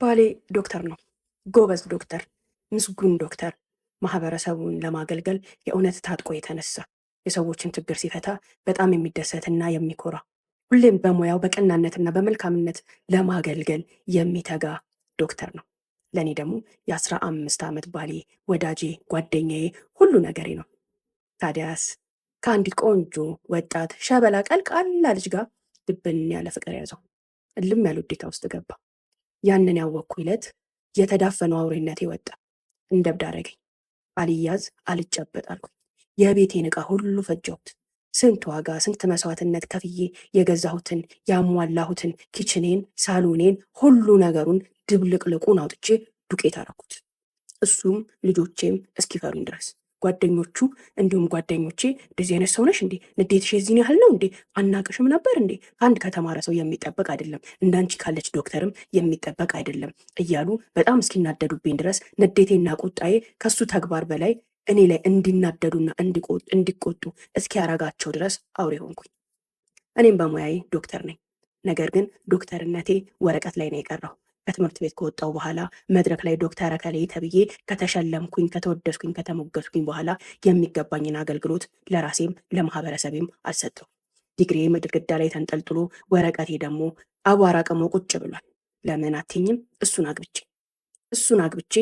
ባሌ ዶክተር ነው። ጎበዝ ዶክተር፣ ምስጉን ዶክተር፣ ማህበረሰቡን ለማገልገል የእውነት ታጥቆ የተነሳ፣ የሰዎችን ችግር ሲፈታ በጣም የሚደሰትና የሚኮራ፣ ሁሌም በሙያው በቀናነትና በመልካምነት ለማገልገል የሚተጋ ዶክተር ነው። ለእኔ ደግሞ የ15 ዓመት ባሌ፣ ወዳጄ፣ ጓደኛዬ፣ ሁሉ ነገሬ ነው። ታዲያስ ከአንዲት ቆንጆ ወጣት ሸበላ ቀልቃላ ልጅ ጋር ድብን ያለ ፍቅር ያዘው። እልም ያለ ውዴታ ውስጥ ገባ። ያንን ያወቅኩ ዕለት የተዳፈነው አውሬነቴ ወጣ። እንደ እብድ አደረገኝ። አልያዝ አልጨበጥ አልኩኝ። የቤቴን ዕቃ ሁሉ ፈጀሁት። ስንት ዋጋ ስንት መስዋዕትነት ከፍዬ የገዛሁትን ያሟላሁትን kitchen ኔን፣ ሳሎኔን፣ ሁሉ ነገሩን ድብልቅልቁን አውጥቼ ዱቄት አደረኩት። እሱም ልጆቼም እስኪፈሩኝ ድረስ፣ ጓደኞቹ እንዲሁም ጓደኞቼ "እንደዚህ አይነት ሰው ነሽ እንዴ? ንዴትሽ የዚህን ያህል ነው እንዴ? አናቅሽም ነበር እንዴ? ከአንድ ከተማረ ሰው የሚጠበቅ አይደለም፣ እንዳንቺ ካለች ዶክተርም የሚጠበቅ አይደለም" እያሉ በጣም እስኪናደዱብኝ ድረስ ንዴቴና ቁጣዬ ከሱ ተግባር በላይ እኔ ላይ እንዲናደዱና እንዲቆጡ እስኪያረጋቸው ድረስ አውሬ ሆንኩኝ። እኔም በሙያዬ ዶክተር ነኝ። ነገር ግን ዶክተርነቴ ወረቀት ላይ ነው የቀረው። ከትምህርት ቤት ከወጣሁ በኋላ መድረክ ላይ ዶክተር እከሌ ተብዬ ከተሸለምኩኝ፣ ከተወደስኩኝ፣ ከተሞገስኩኝ በኋላ የሚገባኝን አገልግሎት ለራሴም ለማህበረሰቤም አልሰጠሁም። ዲግሪዬ ግድግዳ ላይ ተንጠልጥሎ ወረቀቴ ደግሞ አቧራ ቅሞ ቁጭ ብሏል። ለምን አትይኝም? እሱን አግብቼ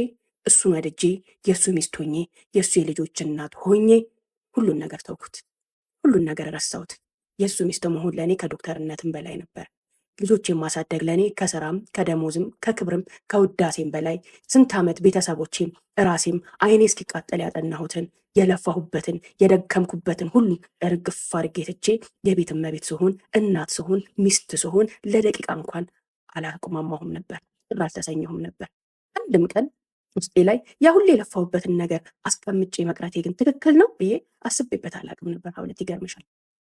እሱን ወድጄ የእሱ ሚስት ሆኜ የእሱ የልጆች እናት ሆኜ ሁሉን ነገር ተውኩት። ሁሉን ነገር ረሳሁት። የእሱ ሚስት መሆን ለእኔ ከዶክተርነትም በላይ ነበር። ልጆች የማሳደግ ለእኔ ከስራም ከደሞዝም ከክብርም ከውዳሴም በላይ፣ ስንት ዓመት ቤተሰቦቼም ራሴም አይኔ እስኪቃጠል ያጠናሁትን፣ የለፋሁበትን፣ የደከምኩበትን ሁሉ እርግፍ አድርጌ ትቼ የቤት እመቤት ስሆን፣ እናት ስሆን፣ ሚስት ስሆን ለደቂቃ እንኳን አላቅማማሁም ነበር፣ ቅር አልተሰኘሁም ነበር። አንድም ቀን ውስጤ ላይ ያ ሁሉ የለፋሁበትን ነገር አስቀምጬ መቅረቴ ግን ትክክል ነው ብዬ አስቤበት አላቅም ነበር። ሀውለት ይገርምሻል።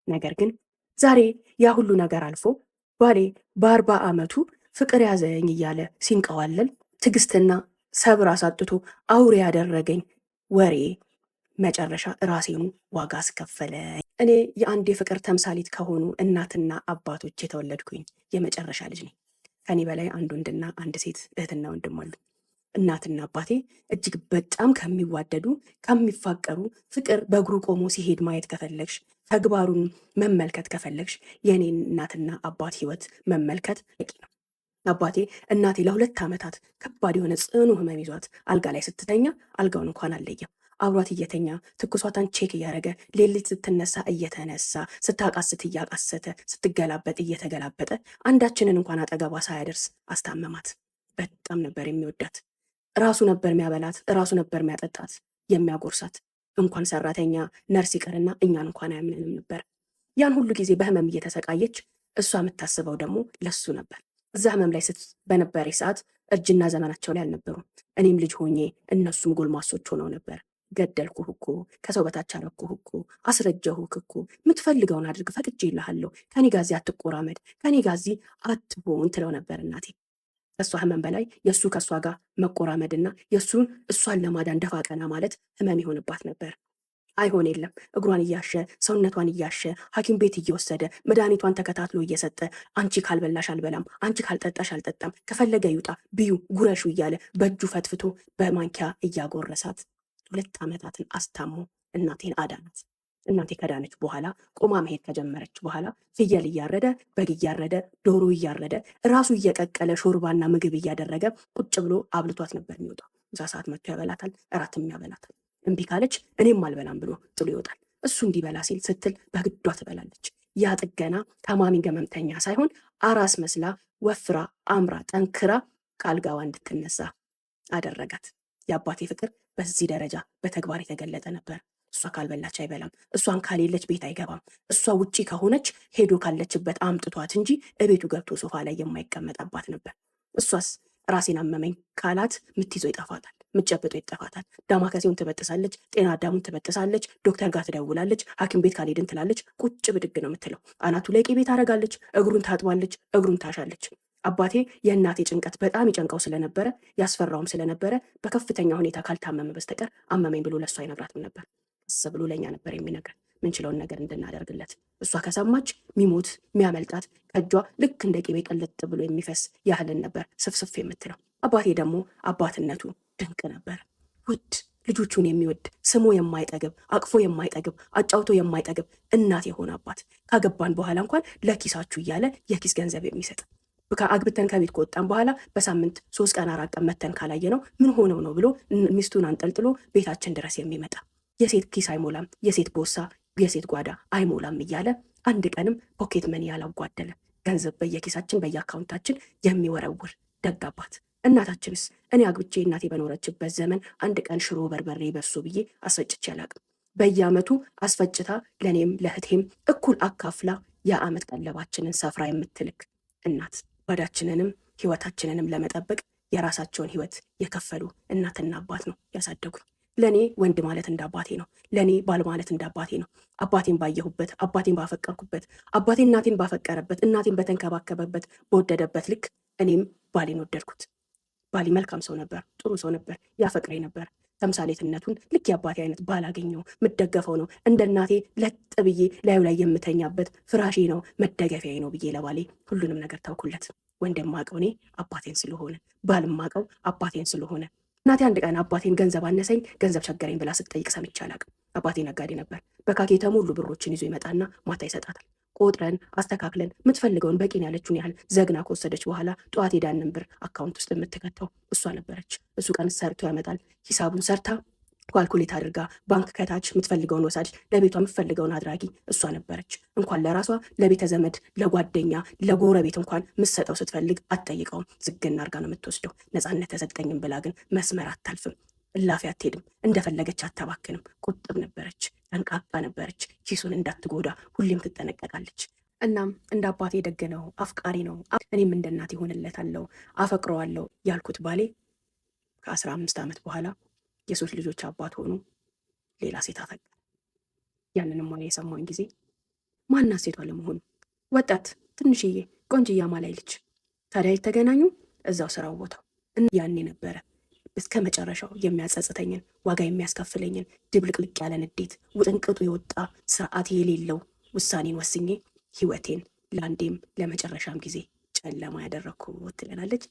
ነገር ግን ዛሬ ያ ሁሉ ነገር አልፎ ባሌ በ40 ዓመቱ ፍቅር ያዘኝ እያለ ሲንቀዋለል ትዕግስትና ሰብር አሳጥቶ አውሬ ያደረገኝ ወሬ መጨረሻ ራሴኑ ዋጋ አስከፈለኝ። እኔ የአንድ የፍቅር ተምሳሌት ከሆኑ እናትና አባቶች የተወለድኩኝ የመጨረሻ ልጅ ነኝ። ከኔ በላይ አንድ ወንድና አንድ ሴት እህትና ወንድም አሉ። እናትና አባቴ እጅግ በጣም ከሚዋደዱ፣ ከሚፋቀሩ፣ ፍቅር በእግሩ ቆሞ ሲሄድ ማየት ከፈለግሽ፣ ተግባሩን መመልከት ከፈለግሽ የእኔን እናትና አባት ህይወት መመልከት በቂ ነው። አባቴ እናቴ ለ2 ዓመታት ከባድ የሆነ ጽኑ ህመም ይዟት አልጋ ላይ ስትተኛ አልጋውን እንኳን አልለየም። አብሯት እየተኛ ትኩሳቷን check እያደረገ፣ ሌሊት ስትነሳ እየተነሳ፣ ስታቃስት እያቃሰተ፣ ስትገላበጥ እየተገላበጠ አንዳችንን እንኳን አጠገቧ ሳያደርስ አስታመማት። በጣም ነበር የሚወዳት። ራሱ ነበር የሚያበላት፣ ራሱ ነበር የሚያጠጣት፣ የሚያጎርሳት። እንኳን ሰራተኛ ነርስ ይቅርና እኛን እንኳን አያምነንም ነበር። ያን ሁሉ ጊዜ በህመም እየተሰቃየች እሷ የምታስበው ደግሞ ለሱ ነበር። እዛ ህመም ላይ በነበረ ሰዓት እርጅና ዘመናቸው ላይ አልነበሩም። እኔም ልጅ ሆኜ እነሱም ጎልማሶች ሆነው ነበር። "ገደልኩህ እኮ፣ ከሰው በታች አረኩህ እኮ፣ አስረጀሁህ እኮ፣ የምትፈልገውን አድርግ፣ ፈቅጄልሃለሁ፣ ከኔ ጋ እዚህ አትቆራመድ፣ ከኔ ጋ እዚህ አትሆን" ትለው ነበር እናቴ። ከእሷ ህመም በላይ የእሱ ከእሷ ጋር መቆራመድና የእሱን እሷን ለማዳን ደፋ ቀና ማለት ህመም ይሆንባት ነበር። አይሆን የለም፣ እግሯን እያሸ፣ ሰውነቷን እያሸ፣ ሐኪም ቤት እየወሰደ፣ መድኃኒቷን ተከታትሎ እየሰጠ፣ "አንቺ ካልበላሽ አልበላም፣ አንቺ ካልጠጣሽ አልጠጣም፣ ከፈለገ ይውጣ፣ ብዩ ጉረሹ" እያለ በእጁ ፈትፍቶ በማንኪያ እያጎረሳት 2 ዓመታትን አስታሞ እናቴን አዳናት። እናቴ ከዳነች በኋላ፣ ቆማ መሄድ ከጀመረች በኋላ ፍየል እያረደ፣ በግ እያረደ፣ ዶሮ እያረደ፣ ራሱ እየቀቀለ ሾርባና ምግብ እያደረገ ቁጭ ብሎ አብልቷት ነበር የሚወጣው። ምሳ ሰዓት መጥቶ ያበላታል፣ እራትም ያበላታል። እምቢ ካለች "እኔም አልበላም" ብሎ ጥሎ ይወጣል። እሱ እንዲበላ ሲል ስትል በግዷ ትበላለች። ያ ጥገና ታማሚ ገመምተኛ ሳይሆን አራስ መስላ ወፍራ አምራ ጠንክራ ከአልጋዋ እንድትነሳ አደረጋት። የአባቴ ፍቅር በዚህ ደረጃ በተግባር የተገለጠ ነበር። እሷ ካልበላች አይበላም። እሷን ካሌለች ቤት አይገባም። እሷ ውጪ ከሆነች ሄዶ ካለችበት አምጥቷት እንጂ እቤቱ ገብቶ ሶፋ ላይ የማይቀመጥ አባት ነበር። እሷስ ራሴን አመመኝ ካላት ምትይዘው ይጠፋታል፣ ምትጨብጠው ይጠፋታል። ዳማከሴውን ትበጥሳለች፣ ጤና አዳሙን ትበጥሳለች፣ ዶክተር ጋር ትደውላለች፣ ሐኪም ቤት ካልሄድን ትላለች። ቁጭ ብድግ ነው የምትለው። አናቱ ላይ ቅቤ ታደርጋለች፣ እግሩን ታጥባለች፣ እግሩን ታሻለች። አባቴ የእናቴ ጭንቀት በጣም ይጨንቀው ስለነበረ፣ ያስፈራውም ስለነበረ በከፍተኛ ሁኔታ ካልታመመ በስተቀር አመመኝ ብሎ ለእሷ አይነግራትም ነበር። ቀስ ብሎ ለእኛ ነበር የሚነግረን ምንችለውን ነገር እንድናደርግለት። እሷ ከሰማች ሚሞት ሚያመልጣት ከእጇ ልክ እንደ ቅቤ ቅልጥ ብሎ የሚፈስ ያህልን ነበር ስፍስፍ የምትለው። አባቴ ደግሞ አባትነቱ ድንቅ ነበር። ውድ ልጆቹን የሚወድ፣ ስሞ የማይጠግብ፣ አቅፎ የማይጠግብ፣ አጫውቶ የማይጠግብ እናት የሆነ አባት፣ ካገባን በኋላ እንኳን ለኪሳችሁ እያለ የኪስ ገንዘብ የሚሰጥ፣ አግብተን ከቤት ከወጣን በኋላ በሳምንት 3 ቀን 4 ቀን መተን ካላየ ነው ምን ሆነው ነው ብሎ ሚስቱን አንጠልጥሎ ቤታችን ድረስ የሚመጣ፣ የሴት ኪስ አይሞላም፣ የሴት ቦርሳ፣ የሴት ጓዳ አይሞላም እያለ አንድ ቀንም pocket money ያላጓደለ፣ ገንዘብ በየኪሳችን በየአካውንታችን የሚወረውር ደግ አባት። እናታችንስ፣ እኔ አግብቼ እናቴ በኖረችበት ዘመን አንድ ቀን ሽሮ በርበሬ በሶ ብዬ አስፈጭቼ አላቅም። በየዓመቱ አስፈጭታ ለእኔም ለእህቴም እኩል አካፍላ የዓመት ቀለባችንን ሰፍራ የምትልክ እናት፣ ጓዳችንንም ህይወታችንንም ለመጠበቅ የራሳቸውን ህይወት የከፈሉ እናትና አባት ነው ያሳደጉኝ። ለእኔ ወንድ ማለት እንደ አባቴ ነው። ለእኔ ባል ማለት እንደ አባቴ ነው። አባቴን ባየሁበት፣ አባቴን ባፈቀርኩበት፣ አባቴ እናቴን ባፈቀረበት፣ እናቴን በተንከባከበበት፣ በወደደበት ልክ እኔም ባሌን ወደድኩት። ባሌ መልካም ሰው ነበር፣ ጥሩ ሰው ነበር፣ ያፈቅረኝ ነበር። ተምሳሌትነቱን ልክ የአባቴ አይነት ባላገኘው የምደገፈው ነው። እንደ እናቴ ለጥ ብዬ ላዩ ላይ የምተኛበት ፍራሼ ነው፣ መደገፊያዬ ነው ብዬ ለባሌ ሁሉንም ነገር ታውኩለት። ወንድማቀው እኔ አባቴን ስለሆነ፣ ባልማቀው አባቴን ስለሆነ፣ እናቴ አንድ ቀን አባቴን ገንዘብ አነሰኝ፣ ገንዘብ ቸገረኝ ብላ ስትጠይቅ ሰምቼ አላቅም። አባቴ ነጋዴ ነበር። በካኬ የተሞሉ ብሮችን ይዞ ይመጣና ማታ ይሰጣታል። ቆጥረን አስተካክለን የምትፈልገውን በቂን ያለችውን ያህል ዘግና ከወሰደች በኋላ ጠዋት የዳንን ብር አካውንት ውስጥ የምትከተው እሷ ነበረች። እሱ ቀን ሰርቶ ያመጣል። ሂሳቡን ሰርታ calculate አድርጋ ባንክ ከታች፣ የምትፈልገውን ወሳጅ፣ ለቤቷ የምትፈልገውን አድራጊ እሷ ነበረች። እንኳን ለራሷ ለቤተ ዘመድ፣ ለጓደኛ፣ ለጎረቤት እንኳን ምሰጠው ስትፈልግ አትጠይቀውም። ዝግና አድርጋ ነው የምትወስደው። ነፃነት ተሰጠኝም ብላ ግን መስመር አታልፍም። እላፊ አትሄድም። እንደፈለገች አታባክንም። ቁጥብ ነበረች፣ ጠንቃቃ ነበረች። ኪሱን እንዳትጎዳ ሁሌም ትጠነቀቃለች። እናም እንደ አባቴ ደግ ነው፣ አፍቃሪ ነው፣ እኔም እንደ እናቴ እሆንለታለሁ፣ አፈቅረዋለሁ ያልኩት ባሌ ከ15 ዓመት በኋላ የሶስት ልጆች አባት ሆኖ ሌላ ሴት አፈቀረ። ያንንም ወሬ የሰማሁኝ ጊዜ ማናት ሴቷ ለመሆኑ? ወጣት ትንሽዬ ቆንጅዬ አማላይ ልጅ። ታዲያ የተገናኙ እዛው ስራው ቦታው ያኔ ነበረ። እስከ መጨረሻው የሚያጸጽተኝን፣ ዋጋ የሚያስከፍለኝን፣ ድብልቅልቅ ያለ ንዴት፣ ውጥንቅጡ የወጣ ስርዓት የሌለው ውሳኔን ወስኜ ህይወቴን ለአንዴም ለመጨረሻም ጊዜ ጨለማ ያደረግኩት ትለናለች።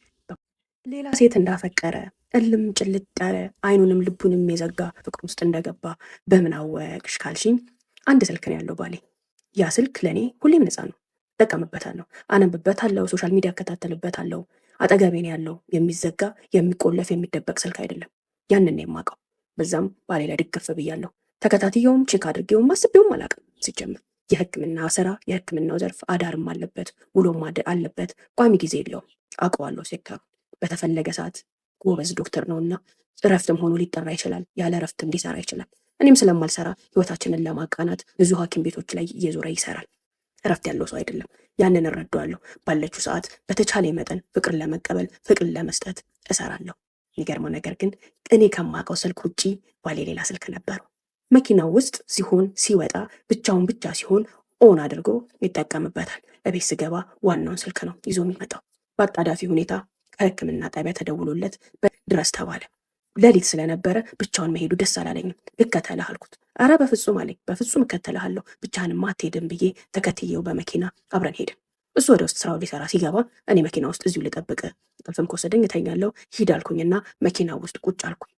ሌላ ሴት እንዳፈቀረ፣ እልም ጭልጥ ያለ፣ አይኑንም ልቡንም የዘጋ ፍቅር ውስጥ እንደገባ በምን አወቅሽ ካልሽኝ አንድ ስልክ ነው ያለው ባሌ። ያ ስልክ ለእኔ ሁሌም ነፃ ነው። እጠቀምበታለሁ፣ አነብበታለሁ፣ social media እከታተልበታለሁ። አጠገቤ ነው ያለው። የሚዘጋ፣ የሚቆለፍ፣ የሚደበቅ ስልክ አይደለም። ያንን ነው የማውቀው። በዛም ባሌ ላይ ድግፍ ብያለሁ። ተከታትየውም check አድርጌውም አስቤውም አላውቅም። ሲጀምር የሕክምና ስራ የሕክምናው ዘርፍ አዳርም አለበት፣ ውሎም አለበት፣ ቋሚ ጊዜ የለውም። አውቀዋለሁ ሴክተሩ። በተፈለገ ሰዓት ጎበዝ ዶክተር ነውና እረፍትም ሆኖ ሊጠራ ይችላል፣ ያለ እረፍትም ሊሰራ ይችላል። እኔም ስለማልሰራ ህይወታችንን ለማቃናት ብዙ ሐኪም ቤቶች ላይ እየዞረ ይሰራል። እረፍት ያለው ሰው አይደለም። ያንን እረዳዋለሁ። ባለችው ሰዓት በተቻለ መጠን ፍቅርን ለመቀበል፣ ፍቅርን ለመስጠት እሰራለሁ። የሚገርመው ነገር ግን እኔ ከማውቀው ስልክ ውጪ ባሌ ሌላ ስልክ ነበረው። መኪናው ውስጥ ሲሆን፣ ሲወጣ፣ ብቻውን ብቻ ሲሆን on አድርጎ ይጠቀምበታል። እቤት ስገባ ዋናውን ስልክ ነው ይዞ የሚመጣው። በአጣዳፊ ሁኔታ ከሕክምና ጣቢያ ተደውሎለት ድረስ ተባለ። ሌሊት ስለነበረ ብቻውን መሄዱ ደስ አላለኝም። ልከተልህ አልኩት። አረ በፍጹም አለኝ። በፍጹም እከተልሃለሁ፣ ብቻህንማ አትሄድም ብዬ ተከትዬው በመኪና አብረን ሄድን። እሱ ወደ ውስጥ ስራው ሊሰራ ሲገባ እኔ መኪና ውስጥ እዚሁ ልጠብቅ፣ እንቅልፍም ከወሰደኝ እተኛለሁ፣ ሂድ አልኩኝና መኪና ውስጥ ቁጭ አልኩኝ።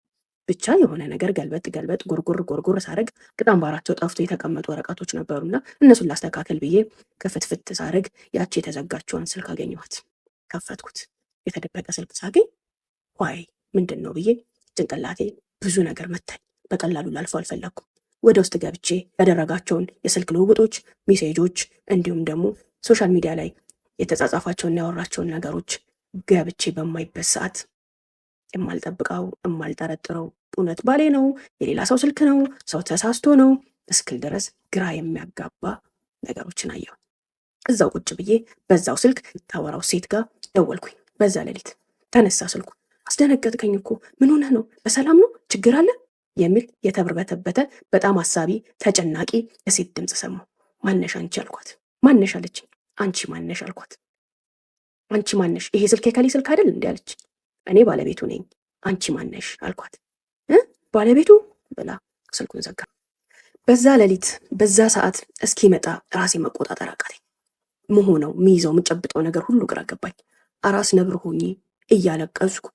ብቻ የሆነ ነገር ገልበጥ ገልበጥ፣ ጎርጎር ጎርጎር ሳረግ ቅጣምባራቸው ጠፍቶ የተቀመጡ ወረቀቶች ነበሩና እነሱን ላስተካከል ብዬ ክፍትፍት ሳረግ ያቺ የተዘጋችዋን ስልክ አገኘኋት። ከፈትኩት። የተደበቀ ስልክ ሳገኝ why ምንድን ነው ብዬ ጭንቅላቴ ብዙ ነገር መታኝ። በቀላሉ ላልፈው አልፈለግኩም። ወደ ውስጥ ገብቼ ያደረጋቸውን የስልክ ልውውጦች፣ ሜሴጆች እንዲሁም ደግሞ social media ላይ የተጻጻፋቸውን ያወራቸውን ነገሮች ገብቼ በማይበት ሰዓት የማልጠብቀው፣ የማልጠረጥረው፣ እውነት ባሌ ነው፣ የሌላ ሰው ስልክ ነው፣ ሰው ተሳስቶ ነው እስክል ድረስ ግራ የሚያጋባ ነገሮችን አየሁ። እዛው ቁጭ ብዬ በዛው ስልክ ታወራው ሴት ጋር ደወልኩኝ። በዛ ሌሊት ተነሳ ስልኩ። አስደነገጥከኝ እኮ፣ ምን ሆነህ ነው? በሰላም ነው? ችግር አለ? የሚል የተርበተበተ፣ በጣም አሳቢ፣ ተጨናቂ የሴት ድምፅ ሰማሁ። ማነሽ አንቺ አልኳት። ማነሽ አለችኝ። አንቺ ማነሽ አልኳት። አንቺ ማነሽ? ይሄ ስልክ የከሌ ስልክ አይደል እንዲ አለች። እኔ ባለቤቱ ነኝ። አንቺ ማነሽ አልኳት። ባለቤቱ ብላ ስልኩን ዘጋ። በዛ ሌሊት በዛ ሰዓት እስኪመጣ ራሴ መቆጣጠር አቃተኝ። መሆነው የሚይዘው የምጨብጠው ነገር ሁሉ ግራ ገባኝ። አራስ ነብር ሆኜ እያለቀስኩ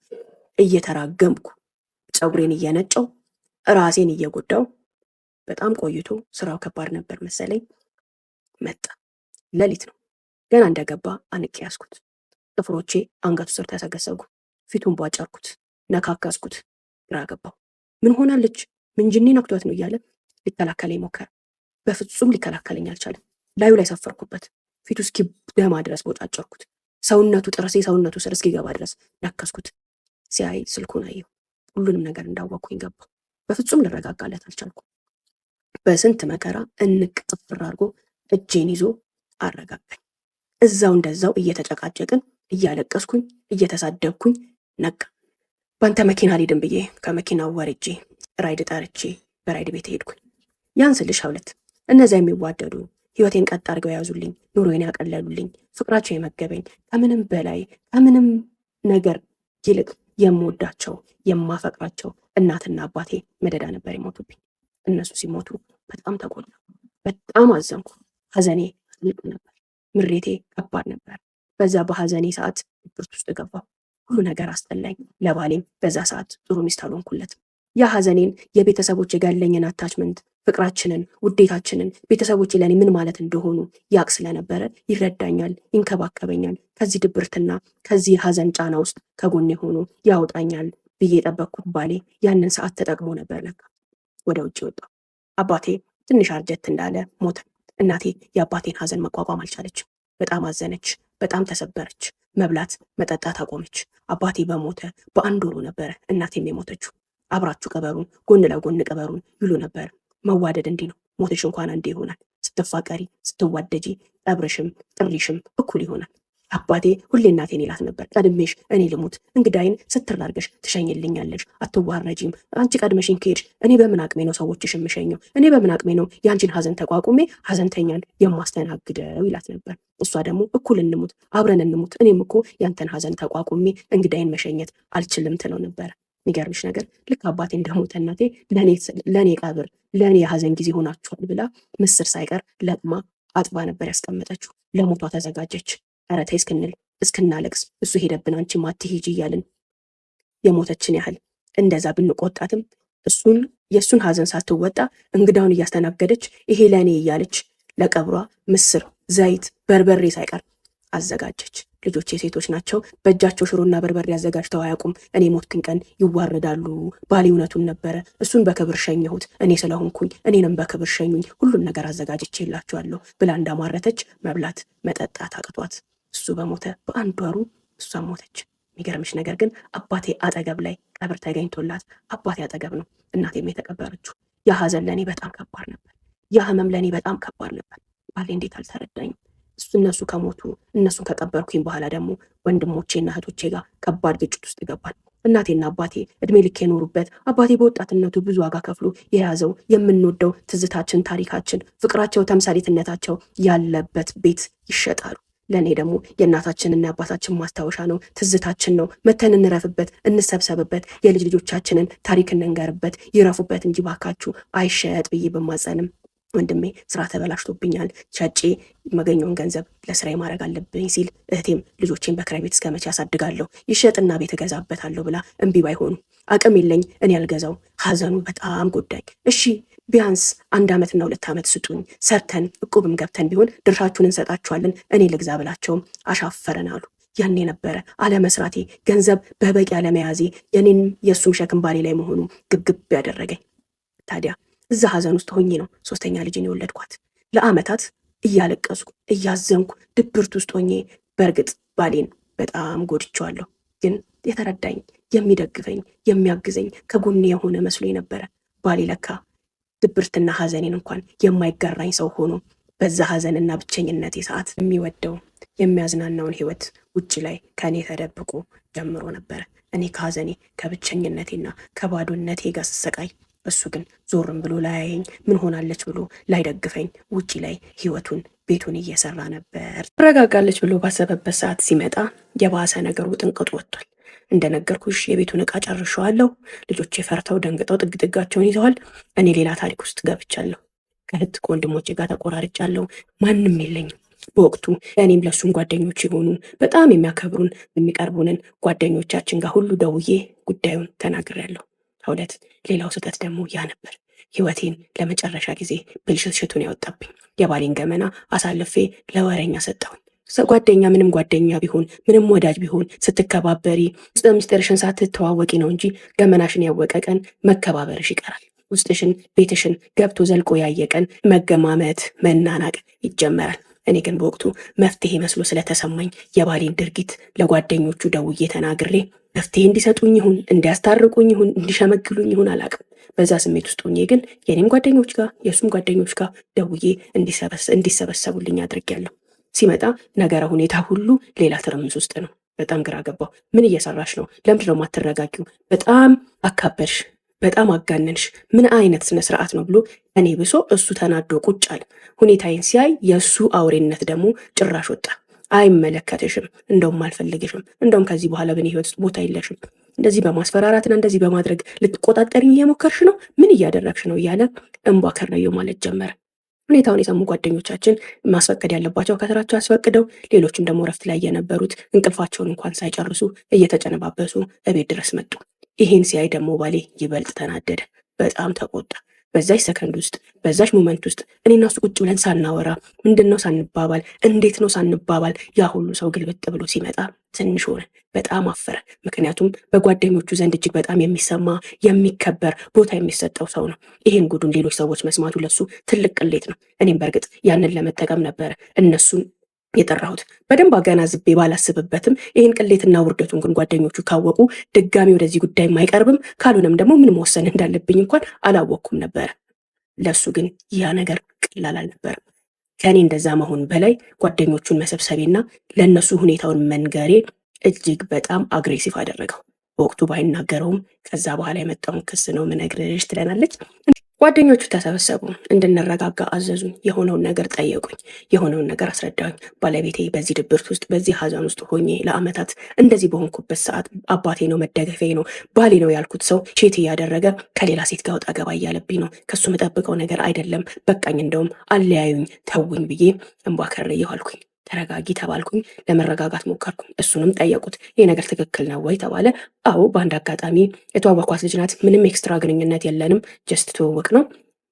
እየተራገምኩ ፀጉሬን እየነጨው ራሴን እየጎዳው በጣም ቆይቶ ስራው ከባድ ነበር መሰለኝ መጣ። ሌሊት ነው። ገና እንደገባ አንቄ ያዝኩት። ጥፍሮቼ አንገቱ ስር ተሰገሰጉ። ፊቱን ቧጨርኩት፣ ነካከስኩት። ግራ ገባው። ምን ሆናለች? ምን ጅኒ ነክቷት ነው እያለ ሊከላከለኝ ሞከረ። በፍጹም ሊከላከለኝ አልቻለም። ላዩ ላይ ሰፈርኩበት። ፊቱ እስኪደማ ድረስ ቦጫጨርኩት። ሰውነቱ ጥርሴ ሰውነቱ ስር እስኪገባ ድረስ ነከስኩት። ሲያይ ስልኩን አየሁ። ሁሉንም ነገር እንዳወቅኩኝ ገባ። በፍጹም ልረጋጋለት አልቻልኩም። በስንት መከራ እንቅ ጥፍር አድርጎ እጄን ይዞ አረጋጋኝ። እዛው እንደዛው እየተጨቃጨቅን እያለቀስኩኝ እየተሳደብኩኝ ነቃ። በአንተ መኪና አልሄድም ብዬ ከመኪናው ወርጄ ራይድ ጠርቼ በራይድ ቤት ሄድኩኝ። ያን ስልሽ ሀውለት እነዚያ የሚዋደዱ ህይወቴን ቀጥ አድርገው የያዙልኝ፣ ኑሮዬን ያቀለሉልኝ፣ ፍቅራቸው የመገበኝ፣ ከምንም በላይ ከምንም ነገር ይልቅ የምወዳቸው የማፈቅራቸው እናትና አባቴ መደዳ ነበር የሞቱብኝ። እነሱ ሲሞቱ በጣም ተጎዳሁ፣ በጣም አዘንኩ። ሀዘኔ ጥልቅ ነበር፣ ምሬቴ ከባድ ነበር። በዛ በሀዘኔ ሰዓት ድብርት ውስጥ ገባሁ። ሁሉ ነገር አስጠላኝ። ለባሌም በዛ ሰዓት ጥሩ ሚስት አልሆንኩለትም። ያ ሀዘኔን የቤተሰቦች ጋር ያለኝን attachment፣ ፍቅራችንን፣ ውዴታችንን ቤተሰቦቼ ለእኔ ምን ማለት እንደሆኑ ያቅ ስለነበረ ይረዳኛል፣ ይንከባከበኛል፣ ከዚህ ድብርትና ከዚህ ሀዘን ጫና ውስጥ ከጎኔ ሆኖ ያወጣኛል ብዬ የጠበቅኩት ባሌ ያንን ሰዓት ተጠቅሞ ነበር ለካ ወደ ውጭ ወጣው። አባቴ ትንሽ አርጀት እንዳለ ሞተ። እናቴ የአባቴን ሀዘን መቋቋም አልቻለችም። በጣም አዘነች፣ በጣም ተሰበረች። መብላት መጠጣት አቆመች። አባቴ በሞተ በአንድ ወሩ ነበረ እናቴም የሞተችው። አብራችሁ ቅበሩን፣ ጎን ለጎን ቅበሩን ይሉ ነበር። መዋደድ እንዲህ ነው። ሞትሽ እንኳን አንዴ ይሆናል። ስትፋቀሪ ስትዋደጂ ቀብርሽም ጥሪሽም እኩል ይሆናል። አባቴ ሁሌ እናቴን ይላት ነበር፣ ቀድሜሽ እኔ ልሙት፣ እንግዳይን ስትር አድርገሽ ትሸኝልኛለሽ፣ አትዋረጂም። አንቺ ቀድመሽኝ ከሄድሽ እኔ በምን አቅሜ ነው ሰዎችሽ የምሸኘው? እኔ በምን አቅሜ ነው የአንቺን ሀዘን ተቋቁሜ ሀዘንተኛን የማስተናግደው? ይላት ነበር። እሷ ደግሞ እኩል እንሙት፣ አብረን እንሙት፣ እኔም እኮ ያንተን ሀዘን ተቋቁሜ እንግዳይን መሸኘት አልችልም ትለው ነበረ። የሚገርምሽ ነገር ልክ አባቴ እንደሞተ እናቴ ለእኔ ቀብር ለእኔ የሀዘን ጊዜ ሆናችኋል ብላ ምስር ሳይቀር ለቅማ አጥባ ነበር ያስቀመጠችው። ለሞቷ ተዘጋጀች። ኧረ ተይ እስክንል እስክናለቅስ እሱ ሄደብን አንቺማ አትሂጂ እያልን የሞተችን ያህል እንደዛ ብንቆጣትም እሱን የእሱን ሀዘን ሳትወጣ እንግዳውን እያስተናገደች ይሄ ለእኔ እያለች ለቀብሯ ምስር፣ ዘይት፣ በርበሬ ሳይቀር አዘጋጀች። ልጆቼ ሴቶች ናቸው። በእጃቸው ሽሮና በርበሬ አዘጋጅተው አያውቁም። እኔ ሞትኩኝ ቀን ይዋረዳሉ። ባሌ እውነቱን ነበረ። እሱን በክብር ሸኘሁት እኔ ስለሆንኩኝ፣ እኔንም በክብር ሸኙኝ። ሁሉን ነገር አዘጋጅቼላችኋለሁ ብላ እንዳማረተች መብላት መጠጣት አቅቷት እሱ በሞተ በአንድ ወሩ እሷ ሞተች። የሚገርምሽ ነገር ግን አባቴ አጠገብ ላይ ቀብር ተገኝቶላት አባቴ አጠገብ ነው እናቴም የተቀበረችው። ያ ሀዘን ለእኔ በጣም ከባድ ነበር። ያ ህመም ለእኔ በጣም ከባድ ነበር። ባሌ እንዴት አልተረዳኝም? እነሱ ከሞቱ እነሱን ከቀበርኩኝ በኋላ ደግሞ ወንድሞቼና እህቶቼ ጋር ከባድ ግጭት ውስጥ ገባል። እናቴና አባቴ እድሜ ልክ የኖሩበት አባቴ በወጣትነቱ ብዙ ዋጋ ከፍሎ የያዘው የምንወደው ትዝታችን፣ ታሪካችን፣ ፍቅራቸው፣ ተምሳሌትነታቸው ያለበት ቤት ይሸጣሉ። ለእኔ ደግሞ የእናታችንና የአባታችን ማስታወሻ ነው፣ ትዝታችን ነው። መተን እንረፍበት፣ እንሰብሰብበት፣ የልጅ ልጆቻችንን ታሪክ እንንገርበት፣ ይረፉበት እንጂ ባካችሁ አይሸጥ ብዬ ብማጸንም ወንድሜ ስራ ተበላሽቶብኛል፣ ሸጬ የማገኘውን ገንዘብ ለስራ ማድረግ አለብኝ ሲል፣ እህቴም ልጆቼን በክራይ ቤት እስከ መቼ ያሳድጋለሁ ይሸጥና ቤት እገዛበታለሁ ብላ እምቢ ባይሆኑ አቅም የለኝ እኔ ያልገዛው ሀዘኑ በጣም ጎዳኝ። እሺ ቢያንስ 1 ዓመትና 2 ዓመት ስጡኝ፣ ሰርተን እቁብም ገብተን ቢሆን ድርሻችሁን እንሰጣችኋለን፣ እኔ ልግዛ ብላቸውም አሻፈረን አሉ። ያኔ ነበረ አለመስራቴ፣ ገንዘብ በበቂ አለመያዜ፣ የኔን የእሱም ሸክም ባሌ ላይ መሆኑ ግብግብ ያደረገኝ። ታዲያ እዛ ሀዘን ውስጥ ሆኜ ነው ሶስተኛ ልጅን የወለድኳት። ለአመታት እያለቀስኩ እያዘንኩ ድብርት ውስጥ ሆኜ በእርግጥ ባሌን በጣም ጎድቼዋለሁ። ግን የተረዳኝ የሚደግፈኝ የሚያግዘኝ ከጎኔ የሆነ መስሎ ነበረ። ባሌ ለካ ድብርትና ሀዘኔን እንኳን የማይጋራኝ ሰው ሆኖ በዛ ሀዘንና ብቸኝነቴ ሰዓት የሚወደው የሚያዝናናውን ህይወት ውጭ ላይ ከእኔ ተደብቆ ጀምሮ ነበረ። እኔ ከሀዘኔ ከብቸኝነቴና ከባዶነቴ ጋር ስሰቃይ እሱ ግን ዞርም ብሎ ላያየኝ፣ ምን ሆናለች ብሎ ላይደግፈኝ ውጪ ላይ ህይወቱን ቤቱን እየሰራ ነበር። ትረጋጋለች ብሎ ባሰበበት ሰዓት ሲመጣ የባሰ ነገሩ ጥንቅጡ ወጥቷል። እንደነገርኩሽ የቤቱን ዕቃ ጨርሼዋለሁ። ልጆቼ ፈርተው ደንግጠው ጥግ ጥጋቸውን ይዘዋል። እኔ ሌላ ታሪክ ውስጥ ገብቻለሁ። ከእህት ከወንድሞቼ ጋር ተቆራርጫለሁ። ማንም የለኝም። በወቅቱ ለእኔም ለእሱም ጓደኞች የሆኑ በጣም የሚያከብሩን የሚቀርቡንን ጓደኞቻችን ጋር ሁሉ ደውዬ ጉዳዩን ተናግሬያለሁ። ሁለት ሌላው ስህተት ደግሞ ያ ነበር። ህይወቴን ለመጨረሻ ጊዜ ብልሽትሽቱን ያወጣብኝ የባሌን ገመና አሳልፌ ለወረኛ ሰጠሁኝ። ጓደኛ ምንም ጓደኛ ቢሆን ምንም ወዳጅ ቢሆን ስትከባበሪ ምስጢርሽን ሳትተዋወቂ ነው እንጂ ገመናሽን ያወቀ ቀን መከባበርሽ ይቀራል። ውስጥሽን ቤትሽን ገብቶ ዘልቆ ያየ ቀን መገማመት፣ መናናቅ ይጀመራል። እኔ ግን በወቅቱ መፍትሄ መስሎ ስለተሰማኝ የባሌን ድርጊት ለጓደኞቹ ደውዬ ተናግሬ መፍትሄ እንዲሰጡኝ ይሁን እንዲያስታርቁኝ ይሁን እንዲሸመግሉኝ ይሁን አላቅም። በዛ ስሜት ውስጥ ሆኜ ግን የኔም ጓደኞች ጋር የእሱም ጓደኞች ጋር ደውዬ እንዲሰበሰቡልኝ አድርጌያለሁ። ሲመጣ ነገረ ሁኔታ ሁሉ ሌላ ትርምስ ውስጥ ነው። በጣም ግራ ገባው። ምን እየሰራሽ ነው? ለምንድን ነው የማትረጋጊው? በጣም አካበድሽ፣ በጣም አጋነንሽ፣ ምን አይነት ስነ ስርዓት ነው ብሎ እኔ ብሶ እሱ ተናዶ ቁጭ አለ። ሁኔታዬን ሲያይ የእሱ አውሬነት ደግሞ ጭራሽ ወጣ። አይመለከትሽም፣ እንደውም አልፈልግሽም፣ እንደውም ከዚህ በኋላ በእኔ ህይወት ውስጥ ቦታ የለሽም፣ እንደዚህ በማስፈራራትና እንደዚህ በማድረግ ልትቆጣጠሪኝ እየሞከርሽ ነው፣ ምን እያደረግሽ ነው እያለ እንቧ ከረየው ማለት ጀመረ። ሁኔታውን የሰሙ ጓደኞቻችን ማስፈቀድ ያለባቸው ከስራቸው አስፈቅደው፣ ሌሎችም ደግሞ እረፍት ላይ የነበሩት እንቅልፋቸውን እንኳን ሳይጨርሱ እየተጨነባበሱ እቤት ድረስ መጡ። ይሄን ሲያይ ደግሞ ባሌ ይበልጥ ተናደደ፣ በጣም ተቆጣ። በዛች ሰከንድ ውስጥ በዛች moment ውስጥ እኔና እሱ ቁጭ ብለን ሳናወራ ምንድን ነው ሳንባባል እንዴት ነው ሳንባባል ያ ሁሉ ሰው ግልብጥ ብሎ ሲመጣ ትንሽ ሆነ፣ በጣም አፈረ። ምክንያቱም በጓደኞቹ ዘንድ እጅግ በጣም የሚሰማ የሚከበር ቦታ የሚሰጠው ሰው ነው። ይህን ጉዱን ሌሎች ሰዎች መስማቱ ለሱ ትልቅ ቅሌት ነው። እኔም በእርግጥ ያንን ለመጠቀም ነበረ እነሱን የጠራሁት። በደንብ አገናዝቤ ባላስብበትም ይህን ቅሌትና ውርደቱን ግን ጓደኞቹ ካወቁ ድጋሚ ወደዚህ ጉዳይ አይቀርብም፣ ካልሆነም ደግሞ ምን መወሰን እንዳለብኝ እንኳን አላወቅኩም ነበረ። ለእሱ ግን ያ ነገር ቀላል አልነበረም። ከእኔ እንደዛ መሆን በላይ ጓደኞቹን መሰብሰቤና ለእነሱ ሁኔታውን መንገሬ እጅግ በጣም aggressive አደረገው። በወቅቱ ባይናገረውም ከዛ በኋላ የመጣውን ክስ ነው ምነግርሽ ትለናለች። ጓደኞቹ ተሰበሰቡ፣ እንድንረጋጋ አዘዙኝ። የሆነውን ነገር ጠየቁኝ፣ የሆነውን ነገር አስረዳኝ። ባለቤቴ በዚህ ድብርት ውስጥ በዚህ ሀዘን ውስጥ ሆኜ ለአመታት እንደዚህ በሆንኩበት ሰዓት አባቴ ነው መደገፊያዬ ነው ባሌ ነው ያልኩት ሰው cheat እያደረገ ከሌላ ሴት ጋር ወጣ ገባ እያለብኝ ነው። ከሱ የምጠብቀው ነገር አይደለም። በቃኝ፣ እንደውም አለያዩኝ፣ ተውኝ ብዬ እንቧ ከረየሁ አልኩኝ። ተረጋጊ ተባልኩኝ። ለመረጋጋት ሞከርኩኝ። እሱንም ጠየቁት። ይህ ነገር ትክክል ነው ወይ ተባለ። አዎ፣ በአንድ አጋጣሚ የተዋወኳት ልጅ ናት። ምንም extra ግንኙነት የለንም፣ just ትውውቅ ነው።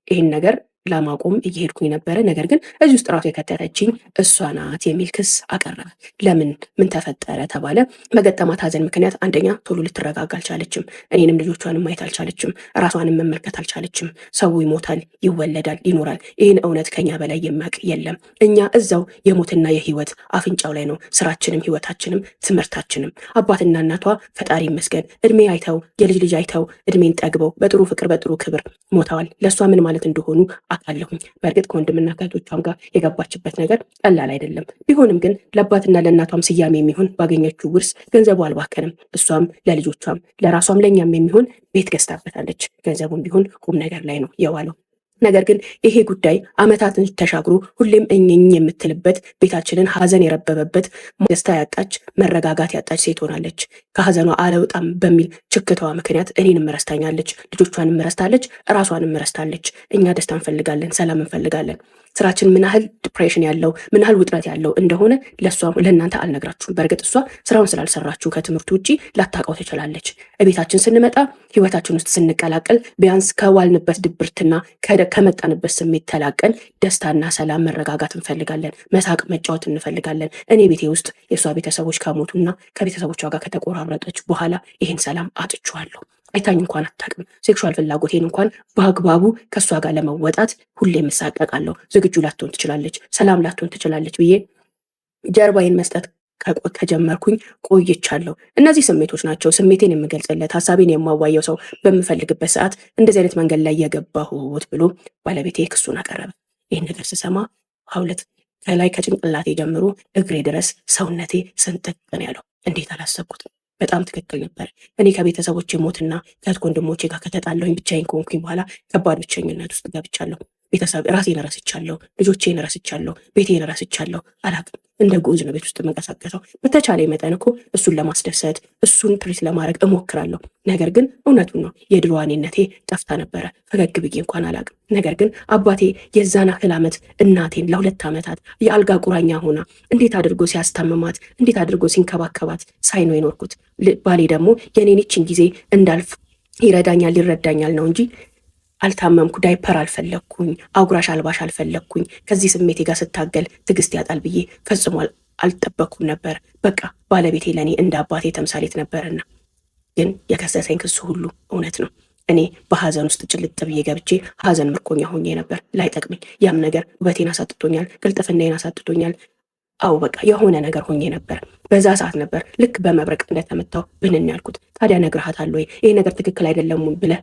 ይህን ነገር ለማቆም እየሄድኩኝ ነበረ። ነገር ግን እዚህ ውስጥ ራሱ የከተተችኝ እሷ ናት የሚል ክስ አቀረበ። ለምን ምን ተፈጠረ ተባለ። በገጠማት ሀዘን ምክንያት አንደኛ ቶሎ ልትረጋጋ አልቻለችም። እኔንም ልጆቿንም ማየት አልቻለችም። ራሷንም መመልከት አልቻለችም። ሰው ይሞታል፣ ይወለዳል፣ ይኖራል። ይህን እውነት ከኛ በላይ የሚያውቅ የለም። እኛ እዛው የሞትና የህይወት አፍንጫው ላይ ነው ስራችንም፣ ህይወታችንም፣ ትምህርታችንም። አባትና እናቷ ፈጣሪ ይመስገን እድሜ አይተው የልጅ ልጅ አይተው እድሜን ጠግበው በጥሩ ፍቅር በጥሩ ክብር ሞተዋል። ለእሷ ምን ማለት እንደሆኑ አውቃለሁኝ። በእርግጥ ከወንድምና ከእህቶቿም ጋር የገባችበት ነገር ቀላል አይደለም። ቢሆንም ግን ለአባትና ለእናቷም ስያሜ የሚሆን ባገኘችው ውርስ ገንዘቡ አልባከንም። እሷም ለልጆቿም ለራሷም ለእኛም የሚሆን ቤት ገዝታበታለች። ገንዘቡም ቢሆን ቁም ነገር ላይ ነው የዋለው። ነገር ግን ይሄ ጉዳይ አመታትን ተሻግሮ ሁሌም እኝኝ የምትልበት ቤታችንን ሀዘን የረበበበት ደስታ ያጣች መረጋጋት ያጣች ሴት ሆናለች። ከሀዘኗ አለውጣም በሚል ችክታዋ ምክንያት እኔንም ረስታኛለች፣ ልጆቿንም ረስታለች፣ ራሷንም ረስታለች። እኛ ደስታ እንፈልጋለን፣ ሰላም እንፈልጋለን። ስራችን ምን ያህል depression ያለው ምን ያህል ውጥረት ያለው እንደሆነ ለእሷ ለእናንተ አልነግራችሁም። በእርግጥ እሷ ስራውን ስላልሰራችሁ ከትምህርት ውጭ ላታውቀው ትችላለች። እቤታችን ስንመጣ ህይወታችን ውስጥ ስንቀላቀል ቢያንስ ከዋልንበት ድብርትና ከመጣንበት ስሜት ተላቀን ደስታና ሰላም መረጋጋት እንፈልጋለን። መሳቅ መጫወት እንፈልጋለን። እኔ ቤቴ ውስጥ የእሷ ቤተሰቦች ከሞቱና ከቤተሰቦቿ ጋር ከተቆራረጠች በኋላ ይህን ሰላም አጥቼዋለሁ። አይታኝ እንኳን አታውቅም። sexual ፍላጎቴን እንኳን በአግባቡ ከእሷ ጋር ለመወጣት ሁሌም እሳቀቃለሁ። ዝግጁ ላትሆን ትችላለች፣ ሰላም ላትሆን ትችላለች ብዬ ጀርባዬን መስጠት ከጀመርኩኝ ቆይቻለሁ። እነዚህ ስሜቶች ናቸው ስሜቴን የምገልጽለት ሀሳቤን የማዋየው ሰው በምፈልግበት ሰዓት እንደዚህ አይነት መንገድ ላይ የገባሁት ብሎ ባለቤቴ ክሱን አቀረበ። ይህን ነገር ስሰማ ሀውለት ከላይ ከጭንቅላቴ ጀምሮ እግሬ ድረስ ሰውነቴ ስንጥቅ ነው ያለው። እንዴት አላሰብኩትም? በጣም ትክክል ነበር። እኔ ከቤተሰቦቼ ሞትና ከእህት ወንድሞቼ ጋር ከተጣላሁኝ ብቻዬን ከሆንኩኝ በኋላ ከባድ ብቸኝነት ውስጥ ገብቻለሁ። ቤተሰብ ራሴን ረስቻለሁ፣ ልጆቼን ረስቻለሁ፣ ቤቴን ረስቻለሁ። አላቅም፣ እንደ ጉዝ ነው ቤት ውስጥ የምንቀሳቀሰው። በተቻለ መጠን እኮ እሱን ለማስደሰት እሱን treat ለማድረግ እሞክራለሁ። ነገር ግን እውነቱን ነው የድሮ እኔነቴ ጠፍታ ነበረ። ፈገግ ብዬ እንኳን አላቅም። ነገር ግን አባቴ የዛን ያህል ዓመት እናቴን ለ2 ዓመታት የአልጋ ቁራኛ ሆና እንዴት አድርጎ ሲያስታምማት፣ እንዴት አድርጎ ሲንከባከባት ሳይ ነው የኖርኩት። ባሌ ደግሞ የኔን ይችን ጊዜ እንዳልፍ ይረዳኛል ይረዳኛል ነው እንጂ አልታመምኩ፣ ዳይፐር አልፈለግኩኝ፣ አጉራሽ አልባሽ አልፈለግኩኝ። ከዚህ ስሜቴ ጋር ስታገል ትዕግስት ያጣል ብዬ ፈጽሞ አልጠበኩም ነበር። በቃ ባለቤቴ ለእኔ እንደ አባቴ ተምሳሌት ነበርና። ግን የከሰሰኝ ክሱ ሁሉ እውነት ነው። እኔ በሀዘን ውስጥ ጭልጥ ብዬ ገብቼ ሀዘን ምርኮኛ ሆኜ ነበር። ላይጠቅመኝ ያም ነገር ውበቴን አሳጥቶኛል፣ ቅልጥፍናዬን አሳጥቶኛል። አው በቃ የሆነ ነገር ሆኜ ነበር። በዛ ሰዓት ነበር ልክ በመብረቅ እንደተመታው ብንን ያልኩት። ታዲያ ነግረሃታል ወይ? ይሄ ነገር ትክክል አይደለም ብለህ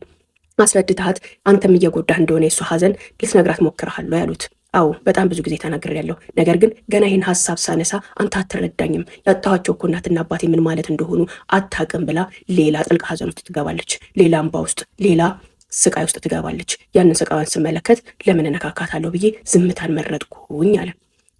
አስረድተሃት አንተም እየጎዳህ እንደሆነ የእሱ ሀዘን ልትነግራት ሞክረሃል ያሉት። አዎ፣ በጣም ብዙ ጊዜ ተናግሬያለሁ። ነገር ግን ገና ይህን ሀሳብ ሳነሳ አንተ አትረዳኝም፣ ያጣኋቸው እኮ እናትና አባቴ ምን ማለት እንደሆኑ አታውቅም ብላ ሌላ ጥልቅ ሀዘን ውስጥ ትገባለች። ሌላ እምባ ውስጥ፣ ሌላ ስቃይ ውስጥ ትገባለች። ያንን ስቃዋን ስመለከት ለምን እነካካታለሁ ብዬ ዝምታን መረጥኩኝ አለ።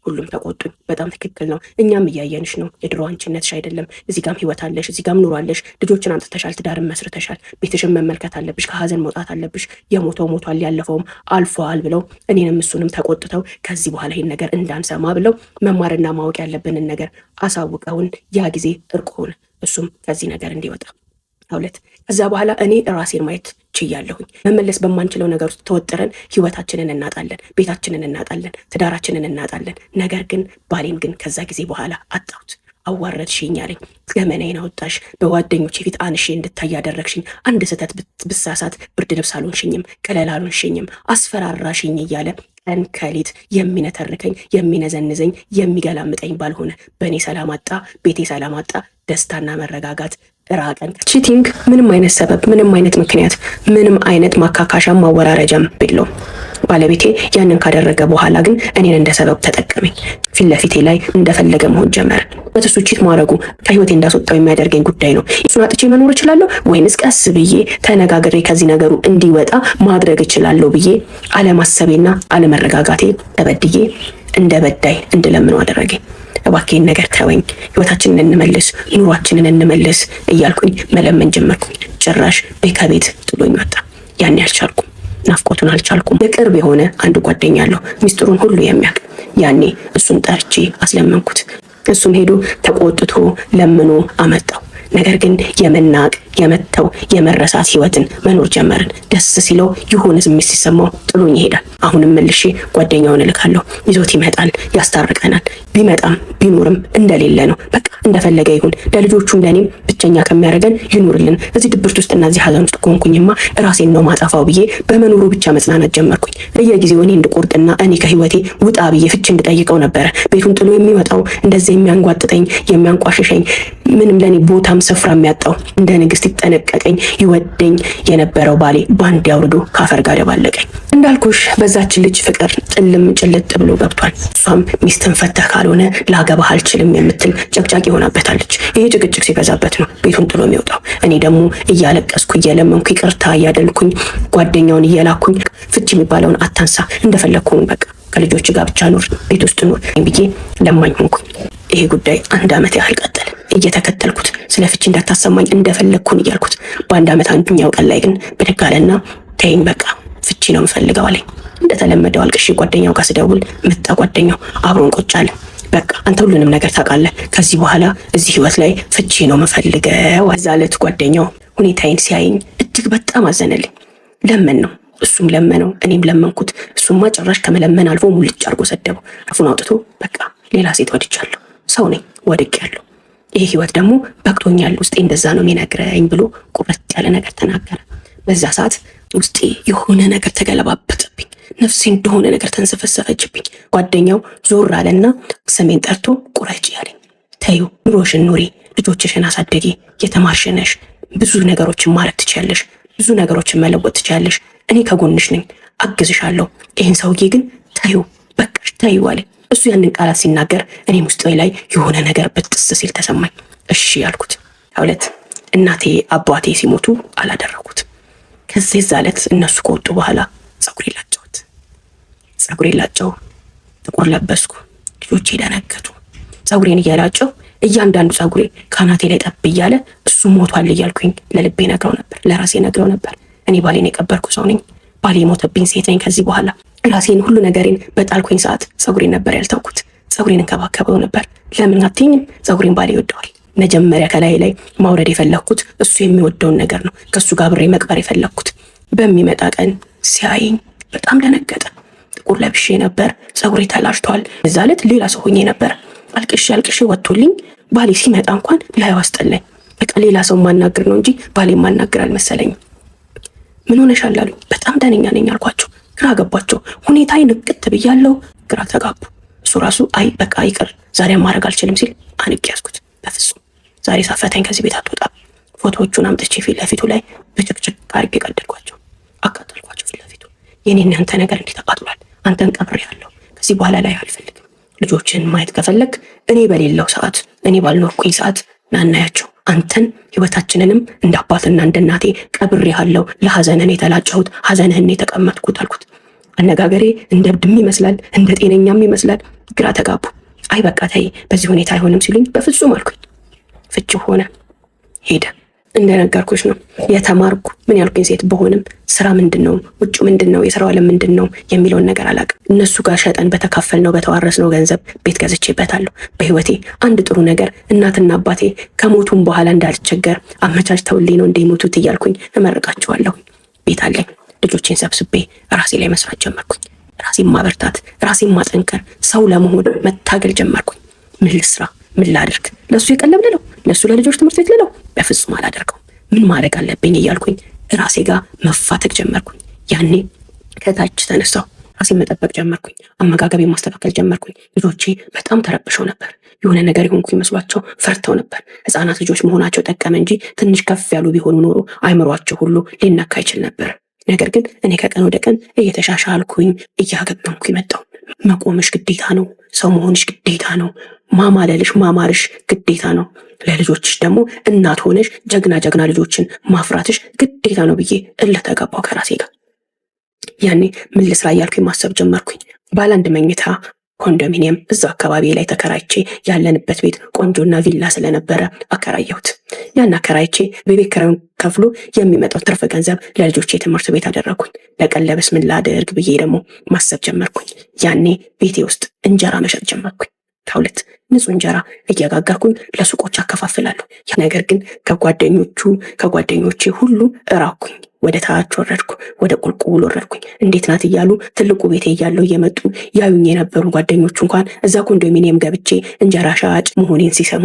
ሁሉም ተቆጡኝ። በጣም ትክክል ነው። እኛም እያየንሽ ነው። የድሮ አንቺነትሽ አይደለም። እዚህ ጋም ህይወት አለሽ፣ እዚህ ጋም ኑሮ አለሽ። ልጆችን አምጥተሻል፣ ትዳርን መስርተሻል። ቤትሽን መመልከት አለብሽ። ከሀዘን መውጣት አለብሽ። የሞተው ሞቷል፣ ያለፈውም አልፏል ብለው እኔንም እሱንም ተቆጥተው ከዚህ በኋላ ይሄን ነገር እንዳንሰማ ብለው መማርና ማወቅ ያለብንን ነገር አሳውቀውን ያ ጊዜ እርቅ ሆነ። እሱም ከዚህ ነገር እንዲወጣ ሁለት ከዛ በኋላ እኔ ራሴን ማየት ችያለሁኝ። መመለስ በማንችለው ነገር ውስጥ ተወጥረን ህይወታችንን እናጣለን፣ ቤታችንን እናጣለን፣ ትዳራችንን እናጣለን። ነገር ግን ባሌን ግን ከዛ ጊዜ በኋላ አጣሁት። አዋረድሽኝ አለኝ። ገመናዬን አወጣሽ፣ በጓደኞቼ ፊት አንሼ እንድታይ ያደረግሽኝ፣ አንድ ስህተት ብሳሳት ብርድ ልብስ አልሆንሽኝም፣ ቀለል አልሆንሽኝም፣ አስፈራራሽኝ እያለ ቀን ከሌት የሚነተርከኝ፣ የሚነዘንዘኝ፣ የሚገላምጠኝ ባልሆነ በእኔ ሰላም አጣ፣ ቤቴ ሰላም አጣ፣ ደስታና መረጋጋት ራቀን። Cheating ምንም አይነት ሰበብ፣ ምንም አይነት ምክንያት፣ ምንም አይነት ማካካሻም ማወራረጃም የለውም። ባለቤቴ ያንን ካደረገ በኋላ ግን እኔን እንደ ሰበብ ተጠቀመኝ። ፊት ለፊቴ ላይ እንደፈለገ መሆን ጀመረ። በትሱ cheat ማድረጉ ከህይወቴ እንዳስወጣው የሚያደርገኝ ጉዳይ ነው። እሱን አጥቼ መኖር እችላለሁ ወይንስ ቀስ ብዬ ተነጋግሬ ከዚህ ነገሩ እንዲወጣ ማድረግ እችላለሁ ብዬ አለማሰቤና አለመረጋጋቴ ተበድዬ እንደ በዳይ እንድለምነው አደረገኝ። እባክህን ነገር ተወኝ፣ ህይወታችንን እንመልስ፣ ኑሯችንን እንመልስ እያልኩኝ መለመን ጀመርኩኝ። ጭራሽ ከቤት ጥሎኝ ወጣ። ያን አልቻልኩም፣ ናፍቆቱን አልቻልኩም። የቅርብ የሆነ አንድ ጓደኛ አለው ሚስጥሩን ሁሉ የሚያውቅ። ያኔ እሱን ጠርቼ አስለመንኩት። እሱም ሄዶ ተቆጥቶ ለምኖ አመጣው። ነገር ግን የመናቅ፣ የመተው፣ የመረሳት ህይወትን መኖር ጀመርን። ደስ ሲለው የሆነ ስሜት ሲሰማው ጥሎኝ ይሄዳል። አሁንም መልሼ ጓደኛውን እልካለሁ፣ ይዞት ይመጣል፣ ያስታርቀናል። ቢመጣም ቢኖርም እንደሌለ ነው። በቃ እንደፈለገ ይሁን። ለልጆቹም ለእኔም ብቸኛ ከሚያደርገን ይኑርልን። እዚህ ድብርት ውስጥና እዚህ ሀዘን ውስጥ ከሆንኩኝማ ራሴን ነው ማጠፋው ብዬ በመኖሩ ብቻ መጽናናት ጀመርኩኝ። በየጊዜው እኔ እንድቆርጥና እኔ ከህይወቴ ውጣ ብዬ ፍች እንድጠይቀው ነበረ። ቤቱን ጥሎ የሚወጣው፣ እንደዚህ የሚያንጓጥጠኝ፣ የሚያንቋሽሸኝ፣ ምንም ለእኔ ቦታም ስፍራ የሚያጣው፣ እንደ ንግስት ይጠነቀቀኝ ይወደኝ የነበረው ባሌ ባንድ ያውርዶ ካፈር ጋር ደባለቀኝ። እንዳልኩሽ በዛች ልጅ ፍቅር ጥልም ጭልጥ ብሎ ገብቷል። እሷም ሚስትን ፈተህ ካልሆነ ላገባህ አልችልም የምትል ጨቅጫቂ ሆናበታለች። ይሄ ጭቅጭቅ ሲበዛበት ነው ቤቱን ጥሎ የሚወጣው። እኔ ደግሞ እያለቀስኩ፣ እየለመንኩ፣ ይቅርታ እያደልኩኝ፣ ጓደኛውን እየላኩኝ ፍች የሚባለውን አታንሳ፣ እንደፈለግኩን በቃ ከልጆች ጋር ብቻ ኑር፣ ቤት ውስጥ ኑር ብዬ ለማኝ ሆንኩኝ። ይሄ ጉዳይ አንድ ዓመት ያህል ቀጠለ። እየተከተልኩት ስለ ፍቺ እንዳታሰማኝ እንደፈለግኩን እያልኩት በአንድ ዓመት አንደኛው ቀን ላይ ግን ብድግ አለና ተይኝ በቃ ፍቺ ነው የምፈልገው አለኝ። እንደተለመደው አልቅሼ ጓደኛው ጋር ስደውል መጣ። ጓደኛው አብሮን ቁጭ አለ። በቃ አንተ ሁሉንም ነገር ታውቃለህ። ከዚህ በኋላ እዚህ ህይወት ላይ ፍቺ ነው የምፈልገው። እዛ ዕለት ጓደኛው ሁኔታዬን ሲያይኝ እጅግ በጣም አዘነልኝ። ለመን ነው፣ እሱም ለመነው፣ እኔም ለመንኩት። እሱማ ጭራሽ ከመለመን አልፎ ሙልጭ አድርጎ ሰደበው። አፉን አውጥቶ በቃ ሌላ ሴት ወድጃለሁ፣ ሰው ነኝ፣ ወድቄያለሁ፣ ይሄ ህይወት ደግሞ በቅቶኛል፣ ውስጤ እንደዛ ነው የሚነግረኝ ብሎ ቁርጥ ያለ ነገር ተናገረ። በዛ ሰዓት ውስጤ የሆነ ነገር ተገለባበጠብኝ። ነፍሴ እንደሆነ ነገር ተንሰፈሰፈችብኝ። ጓደኛው ዞር አለና ስሜን ጠርቶ ቁረጭ ያለኝ፣ ተይው፣ ኑሮሽን ኑሪ፣ ልጆችሽን አሳድጊ፣ የተማርሽ ነሽ፣ ብዙ ነገሮችን ማድረግ ትችያለሽ፣ ብዙ ነገሮችን መለወጥ ትችያለሽ። እኔ ከጎንሽ ነኝ፣ አግዝሻለሁ። ይህን ሰውዬ ግን ተይው፣ በቃሽ፣ ተይው አለኝ። እሱ ያንን ቃላት ሲናገር እኔም ውስጤ ላይ የሆነ ነገር ብጥስ ሲል ተሰማኝ። እሺ ያልኩት ሁለት እናቴ አባቴ ሲሞቱ አላደረኩት። ከዚህ ዛ ዕለት እነሱ ከወጡ በኋላ ፀጉሬ ላጨሁት። ጸጉሬን ላጨው፣ ጥቁር ለበስኩ። ልጆቼ ደነገጡ። ጸጉሬን እያላጨው እያንዳንዱ ጸጉሬ ካናቴ ላይ ጠብ እያለ እሱ ሞቷል እያልኩኝ ለልቤ ነግረው ነበር፣ ለራሴ ነግረው ነበር። እኔ ባሌን የቀበርኩ ሰው ነኝ። ባሌ የሞተብኝ ሴት ነኝ። ከዚህ በኋላ ራሴን ሁሉ ነገሬን በጣልኩኝ ሰዓት ጸጉሬን ነበር ያልተውኩት። ጸጉሬን እንከባከበው ነበር። ለምን አትይኝም? ጸጉሬን ባሌ ይወደዋል። መጀመሪያ ከላይ ላይ ማውረድ የፈለግኩት እሱ የሚወደውን ነገር ነው። ከእሱ ጋር አብሬ መቅበር የፈለግኩት። በሚመጣ ቀን ሲያይኝ በጣም ደነገጠ። ጥቁር ለብሼ ነበር። ጸጉሬ ተላጭቷል። እዛ ዕለት ሌላ ሰው ሆኜ ነበር። አልቅሼ አልቅሼ ወጥቶልኝ ባሌ ሲመጣ እንኳን ላዩ አስጠላኝ። በቃ ሌላ ሰው ማናግር ነው እንጂ ባሌ ማናግር አልመሰለኝም። ምን ሆነሻል አሉኝ። በጣም ደነኛ ነኝ አልኳቸው። ግራ ገባቸው። ሁኔታዬ ንቅት ብያለሁ። ግራ ተጋቡ። እሱ ራሱ አይ በቃ ይቅር ዛሬ ማድረግ አልችልም ሲል አንቄ ያዝኩት። በፍጹም ዛሬ ሳፈታኝ ከዚህ ቤት አትወጣም። ፎቶዎቹን አምጥቼ ፊት ለፊቱ ላይ ብጭቅጭቅ አድርጌ ቀደድኳቸው፣ አቃጠልኳቸው ፊት ለፊቱ። የኔ እናንተ ነገር እንዴት ተቃጥሏል። አንተን ቀብሬያለሁ። ከዚህ በኋላ ላይ አልፈልግም። ልጆችን ማየት ከፈለግ እኔ በሌለው ሰዓት፣ እኔ ባልኖርኩኝ ሰዓት ናናያቸው። አንተን ህይወታችንንም እንደ አባትና እንደ እናቴ ቀብሬሃለሁ። ለሐዘንህን የተላጨሁት ሐዘንህን የተቀመጥኩት አልኩት። አነጋገሬ እንደ እብድም ይመስላል እንደ ጤነኛም ይመስላል። ግራ ተጋቡ። አይ በቃ ተይ በዚህ ሁኔታ አይሆንም ሲሉኝ በፍጹም አልኩኝ። ፍቺው ሆነ፣ ሄደ። እንደነገርኩሽ ነው የተማርኩ ምን ያልኩኝ ሴት በሆንም ስራ ምንድን ነው ውጭ ምንድን ነው የስራው ዓለም ምንድን ነው የሚለውን ነገር አላውቅም። እነሱ ጋር ሸጠን በተካፈልነው በተዋረስነው ገንዘብ ቤት ገዝቼበታለሁ። በህይወቴ አንድ ጥሩ ነገር እናትና አባቴ ከሞቱም በኋላ እንዳልቸገር አመቻችተውልኝ ነው እንደሞቱት እያልኩኝ እመርቃቸዋለሁ። ቤት አለኝ። ልጆቼን ሰብስቤ ራሴ ላይ መስራት ጀመርኩኝ። ራሴን ማበርታት፣ ራሴን ማጠንከር፣ ሰው ለመሆን መታገል ጀመርኩኝ። ምን ልስራ? ምን ላድርግ? ለእሱ የቀለብ ልለው፣ ለእሱ ለልጆች ትምህርት ቤት ልለው፣ በፍጹም አላደርገውም። ምን ማድረግ አለብኝ እያልኩኝ ራሴ ጋር መፋተግ ጀመርኩኝ። ያኔ ከታች ተነሳሁ። ራሴን መጠበቅ ጀመርኩኝ። አመጋገቤን ማስተካከል ጀመርኩኝ። ልጆቼ በጣም ተረብሸው ነበር። የሆነ ነገር የሆንኩ ይመስሏቸው ፈርተው ነበር። ሕፃናት ልጆች መሆናቸው ጠቀመ እንጂ ትንሽ ከፍ ያሉ ቢሆኑ ኖሮ አይምሯቸው ሁሉ ሊነካ ይችል ነበር። ነገር ግን እኔ ከቀን ወደ ቀን እየተሻሻልኩኝ እያገገምኩኝ መጣሁ። መቆምሽ ግዴታ ነው። ሰው መሆንሽ ግዴታ ነው። ማማለልሽ ማማርሽ ግዴታ ነው። ለልጆችሽ ደግሞ እናት ሆነሽ ጀግና ጀግና ልጆችን ማፍራትሽ ግዴታ ነው ብዬ እልህ ተጋባሁ ከራሴ ጋር። ያኔ ምን ልስራ እያልኩኝ ማሰብ ጀመርኩኝ። ባለ አንድ መኝታ ኮንዶሚኒየም እዛው አካባቢ ላይ ተከራይቼ ያለንበት ቤት ቆንጆና ቪላ ስለነበረ አከራየሁት። ያን አከራይቼ በቤት ኪራዩን ከፍሎ የሚመጣው ትርፍ ገንዘብ ለልጆቼ የትምህርት ቤት አደረግኩኝ። ለቀለብስ ምን ላድርግ ብዬ ደግሞ ማሰብ ጀመርኩኝ። ያኔ ቤቴ ውስጥ እንጀራ መሸጥ ጀመርኩኝ። ከሁለት ንጹህ እንጀራ እየጋገርኩኝ ለሱቆች አከፋፍላለሁ። ነገር ግን ከጓደኞቼ ሁሉ እራኩኝ። ወደ ታች ወረድኩ፣ ወደ ቁልቁል ወረድኩኝ። እንዴት ናት እያሉ ትልቁ ቤቴ እያለው እየመጡ ያዩኝ የነበሩ ጓደኞቹ እንኳን እዛ ኮንዶሚኒየም ገብቼ እንጀራ ሻጭ መሆኔን ሲሰሙ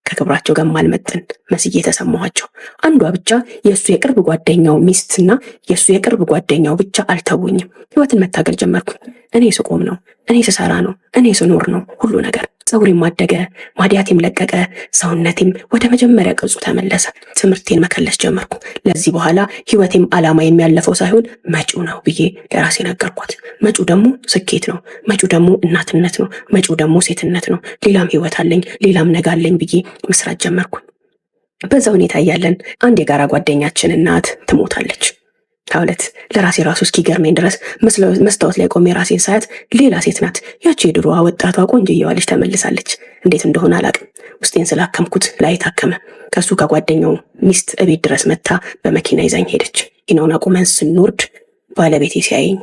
ከክብራቸው ጋር ማልመጥን መስዬ ተሰማኋቸው። አንዷ ብቻ የእሱ የቅርብ ጓደኛው ሚስትና የእሱ የቅርብ ጓደኛው ብቻ አልተውኝም። ህይወትን መታገል ጀመርኩኝ። እኔ ስቆም ነው፣ እኔ ስሰራ ነው፣ እኔ ስኖር ነው ሁሉ ነገር። ፀጉሬም አደገ፣ ማዲያቴም ለቀቀ፣ ሰውነቴም ወደ መጀመሪያ ቅርጹ ተመለሰ። ትምህርቴን መከለስ ጀመርኩ። ለዚህ በኋላ ህይወቴም ዓላማ የሚያለፈው ሳይሆን መጪው ነው ብዬ ለራሴ ነገርኳት። መጪው ደግሞ ስኬት ነው፣ መጪው ደግሞ እናትነት ነው፣ መጪው ደግሞ ሴትነት ነው። ሌላም ህይወት አለኝ፣ ሌላም ነገ አለኝ ብዬ መስራት ጀመርኩ። በዛ ሁኔታ እያለን አንድ የጋራ ጓደኛችን እናት ትሞታለች። ከሁለት ለራሴ ራሱ እስኪገርመኝ ድረስ መስታወት ላይ ቆሜ ራሴን ሳያት ሌላ ሴት ናት። ያቺ የድሮዋ ወጣቷ ቆንጆየዋ ልጅ ተመልሳለች። እንዴት እንደሆነ አላቅም። ውስጤን ስላከምኩት ላይ ታከመ። ከሱ ከጓደኛው ሚስት እቤት ድረስ መታ በመኪና ይዛኝ ሄደች። መኪናውን አቁመን ስንወርድ ባለቤቴ ሲያየኝ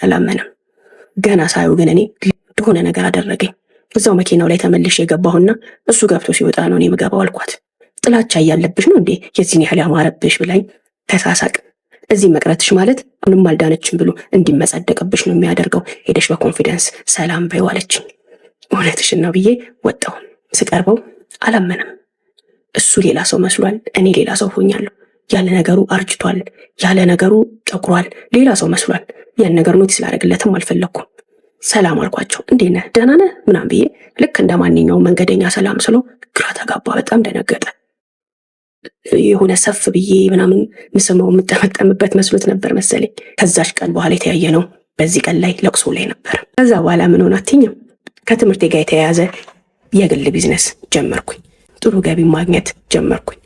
አላመነም። ገና ሳዩ ግን እኔ እንደሆነ ነገር አደረገኝ። እዛው መኪናው ላይ ተመልሼ የገባሁና እሱ ገብቶ ሲወጣ ነው እኔ የምገባው አልኳት። ጥላቻ እያለብሽ ነው እንዴ የዚህን ያህል ያማረብሽ ብላኝ ተሳሳቅ። እዚህ መቅረትሽ ማለት አሁንም አልዳነችም ብሎ እንዲመጻደቅብሽ ነው የሚያደርገው። ሄደሽ በ confidence ሰላም በይው አለችኝ። እውነትሽን ነው ብዬ ወጣሁ። ስቀርበው አላመነም። እሱ ሌላ ሰው መስሏል፣ እኔ ሌላ ሰው ሆኛለሁ። ያለ ነገሩ አርጅቷል፣ ያለ ነገሩ ጠቁሯል፣ ሌላ ሰው መስሏል። ያን ነገር notice ላደርግለትም አልፈለግኩም። ሰላም አልኳቸው። እንዴት ነህ ደህና ነህ ምናምን ብዬ ልክ እንደ ማንኛውም መንገደኛ ሰላም ስለው ግራ ተጋባ። በጣም ደነገጠ። የሆነ ሰፍ ብዬ ምናምን ምስመው የምጠመጠምበት መስሎት ነበር መሰለኝ። ከዛች ቀን በኋላ የተያየ ነው። በዚህ ቀን ላይ ለቅሶ ላይ ነበር። ከዛ በኋላ ምን ሆነ አትይኝም? ከትምህርቴ ጋር የተያያዘ የግል ቢዝነስ ጀመርኩኝ። ጥሩ ገቢ ማግኘት ጀመርኩኝ።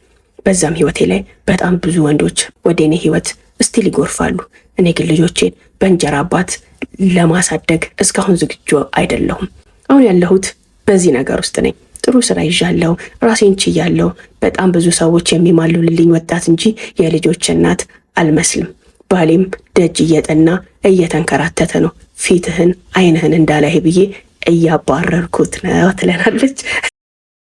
በዛም ህይወቴ ላይ በጣም ብዙ ወንዶች ወደ እኔ ህይወት Still ይጎርፋሉ። እኔ ግን ልጆቼን በእንጀራ አባት ለማሳደግ እስካሁን ዝግጁ አይደለሁም። አሁን ያለሁት በዚህ ነገር ውስጥ ነኝ። ጥሩ ስራ ይዣለሁ፣ ራሴን ችያለሁ። በጣም ብዙ ሰዎች የሚማልሉልኝ ወጣት እንጂ የልጆች እናት አልመስልም። ባሌም ደጅ እየጠና እየተንከራተተ ነው። ፊትህን አይንህን እንዳላይ ብዬ እያባረርኩት ነው ትለናለች።